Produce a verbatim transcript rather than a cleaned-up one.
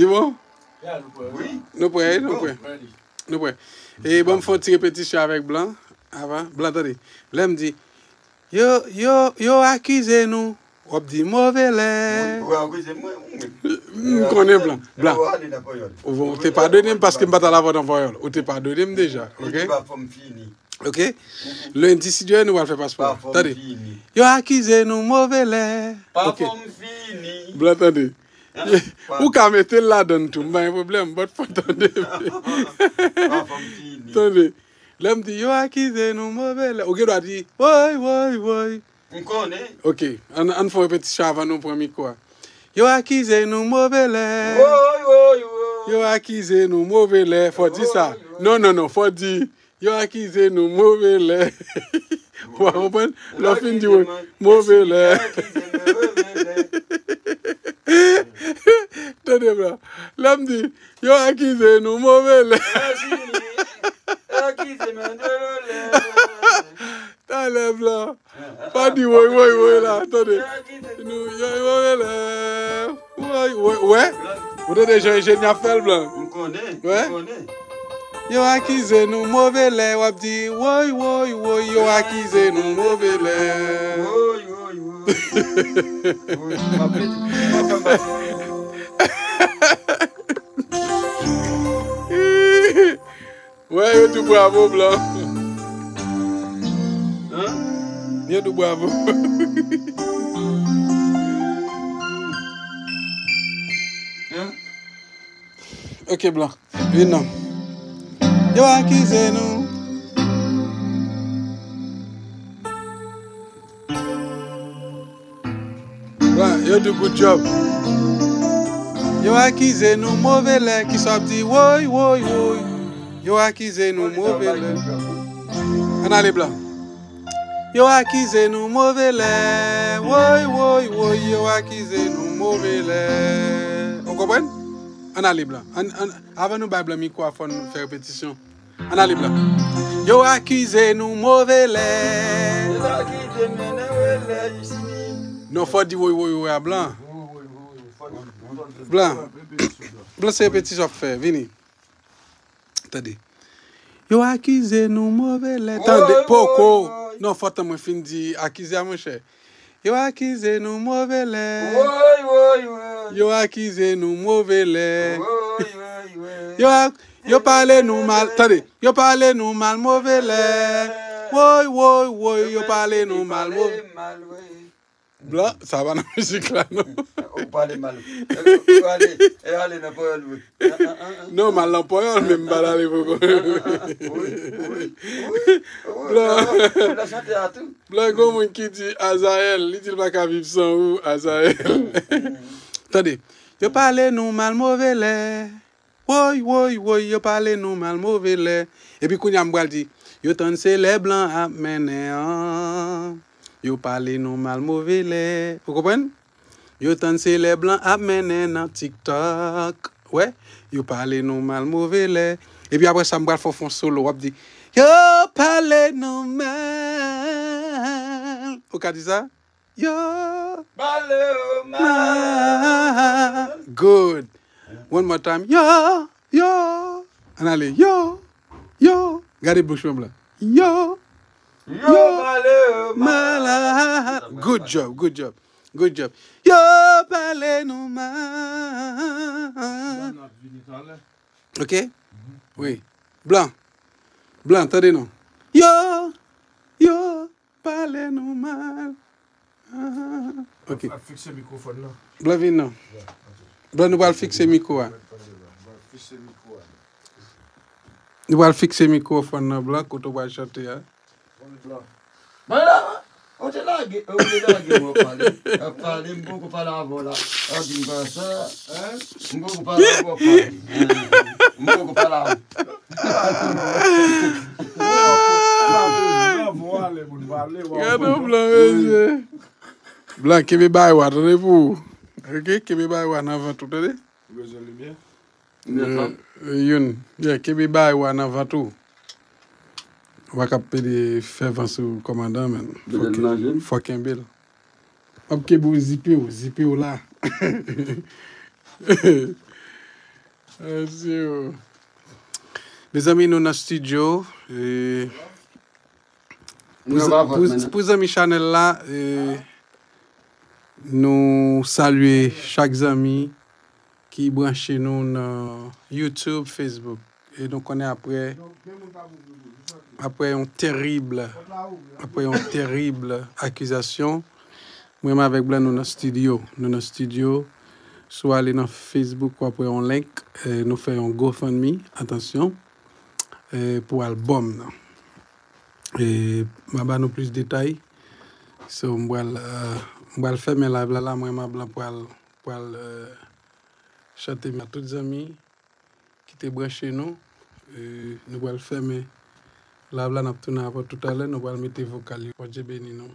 Se bon? Nou prè, wi, nou prè. Nou prè. E ban m fè yon ti repetisyon avèk Blan. Avan, Blan, tande. Lè m di, yo, yo, yo akize nou, w ap di move lè. Ou akize mwen, ou mwen. M konnen, Blan. Blan. Ou te padone m paske m pa t al avè w nan Panyòl. Ou te padone m deja, oke? Oke? Lendi, si Dye vle, nou pral fè paspò. Tande. Yo akize nou move lè. Oke. Blan, tande. Ou ka mete l ladan l tou, m pa gen pwoblèm, but fò tande. Tande. Lè m di yo akize nou move lè, ou gen dwa di, woy, woy, woy. M konnen. Oke, ann, ann fè yon repetisyon avan nou pran mikwo a. Yo akize nou move lè. Woy, woy, woy. Yo akize nou move lè, fò di sa. Woy, woy. Non, non, non, fò di, yo akize nou move lè. Ou pa konprann? Lè w fin di, move lè. Tande, Blan. Lè m di, yo akize nou move lè. Talè, Blan. Pa di woy, woy, woy la, tande. Nou, yo, yo, woy, woy, woy, wè? Ou tande jan Ejeni ap fè l, Blan? M konnen, m konnen. Yo akize nou move lè, w ap di, woy, woy, woy, yo akize nou move lè. Woy, woy, woy. Woy, m ap mete, m ap fè m pase. Wè, yo di w bravo, Blan. Hein? Yo di w bravo. Hein? Ok, Blan. Vin non. Yo akize nou. Blan, yo di w good job. Yo akize nou move lè, kisa w ap di? Woy, woy, woy. Yo akize nou move lè. Ann ale, Blan. Yo akize nou move lè. Woy, woy, woy. Yo akize nou move lè. Ou konprann? Ann ale, Blan. Ann, ann, avan nou bay Blan mikwo a, fò n fè repetisyon. Ann ale, Blan. Yo akize nou move lè. Yo akize nou move lè, Yusini. Non, fò di woy, woy, woy a, Blan. Blan. Blan, se repetisyon w ap fè. Vini. Tande. Yo akize nou move lè. Tande, poko. Non, fò tan mwen fin di akize a, monchè. Yo akize nou move lè. Woy, woy, woy. Yo akize nou move lè. Woy, woy, woy. Yo ak-, yo pale nou mal. Tande, yo pale nou mal move lè. Woy, woy, woy, yo pale nou mal move. Blan, sa pa nan mizik la, non. Ou pale mal. Ou ale, e ale nan panyòl, wi. Non, m al nan panyòl, men m pa t ale poko. Wi, wi, wi. Blan. Ou nan chante a tou. Blan, gon moun ki di Azayèl, li di l pa ka viv san ou, Azayèl. Tande, yo pale nou mal move lè. Woy, woy, woy, yo pale nou mal move lè. Epi kounye a m pral di, yo tann se lè Blan ap mennen an. Yo pale nou mal move lè. Ou konprann? Yo tann se lè Blan ap mennen nan TikTok. Wè, yo pale nou mal move lè. Epi apre sa, m pral fè w fè yon solo, w ap di, yo pale nou mal. Ou ka di sa? Yo pale nou mal. Good. One more time. Yo, yo. Ann ale. Yo, yo. Gade bouch mwen, Blan. Yo. Yo pale nou mal. Good job, good job. Good job. Yo pale nou mal. Ok? Wi. Blan. Blan, tande non. Yo, yo pale nou mal. Ah, ok. Ap fikse mikwofòn nan. Blan, vin non. Blan, nou pral fikse mikwo a. Nou pral fikse mikwofòn nan, Blan, kote w pral chante a. Blan. Mwen la, ou te lage, ou te lage mwen pale. Ap pale, m poko pale avè w la. Ap di m konsa. M poko pale avè w pale. M poko pale avè w. Gade yon Blan, mesye. Blan, kenbe bay wa, tande pou ou. Ok, kenbe bay wa nan vant ou, tande? Ou bezwen limyè? Youn. Yeah, kenbe bay wa nan vant ou. Ou pa ka pede fè van sou kòmandan, men. Fò kenbe l. M ap kenbe w, zipe w, zipe w la. Mezanmi, nou nan studio. E, pou, pou, pou zanmi chanèl la, e, nou salye chak zanmi ki branche nou nan YouTube, Facebook. E nou konnen apre, apre yon terib, apre yon terib akizasyon, mwen menm avèk Blan, nou nan studio. Nou nan studio. Si w ale nan Facebook, w ap wè yon link. E, nou fè yon GoFundMe, atansyon, e, pou albòm nan. E, m a ba nou plis detay. So, m pral, e, m pral fèmen live la, la, mwen menm a Blan pral, pral, e, chante a tout zanmi ki te branche nou. E, nou pral fèmen live la, n ap tounen avè w toutalè, nou pral mete vokal yo. Bondye beni nou.